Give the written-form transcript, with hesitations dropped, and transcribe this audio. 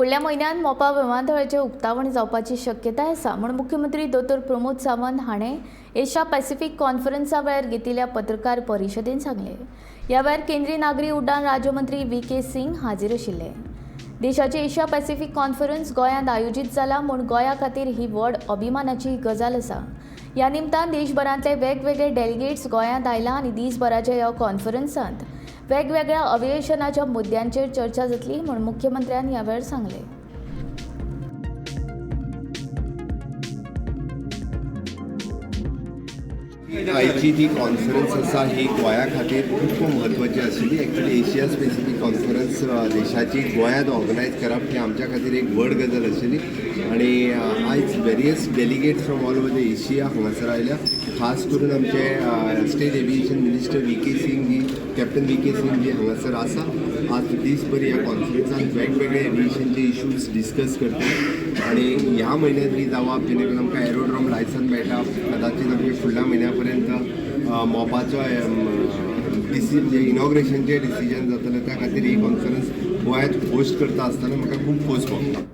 फुडल्या म्हयन्यांत मोपा विमानतळाचें उक्तावण जावपाची शक्यताय आसा म्हूण मुख्यमंत्री दोतोर प्रमोद सावंत हाणें एशिया पॅसिफीक कॉन्फरन्सा वेळार घेतिल्ल्या पत्रकार परिशदेंत सांगलें. ह्या वेळार केंद्रीय नागरी उड्डाण राज्यमंत्री व्ही.के. सिंग हाजीर आशिल्ले. देशाचे एशिया पॅसिफीक कॉन्फरन्स गोंयांत आयोजीत जाला म्हूण गोंया खातीर ही व्हड अभिमानाची गजाल आसा. ह्या निमतान देशभरांतले वेगवेगळे डेलिगेट्स गोंयांत आयला आनी दीसभराच्या ह्या कॉन्फरन्सांत वेगवेगळ्या अविएशनाच्या मुद्द्यांचेर चर्चा जातली म्हूण मुख्यमंत्र्यान ह्या वेळार सांगलें. आयची जी कॉन्फरन्स आसा ही गोंया खातीर खूब म्हत्वाची आशिल्ली. एक्चुली एशिया स्पेसिफीक कॉन्फरन्स देशाची गोंयांत ऑर्गनायज करप ही आमच्या खातीर एक व्हड गजाल आशिल्ली आनी आयज various delegates from all over the Asia हांगासर आयल्या. खास करून आमचे state aviation minister V K. Singh ji, captain V K. Singh ji हांगासर आसा. आज दीसभर ह्या कॉन्फरन्सान वेगवेगळे एविएशनचे इश्यूज डिस्कस करता आनी ह्या म्हयन्यांत ही जावप जेणे करून आमकां एरोड्रोम लायसन्स मेळटा. कदाचित आमचे फुडल्या म्हयन्या पर्यंत मोपाचो डिसी इनॉग्रेशनचें डिसिजन जातलें. त्या खातीर ही कॉन्फरन्स गोंयांत होस्ट करता आसतना म्हाका खूब खोस भोगता.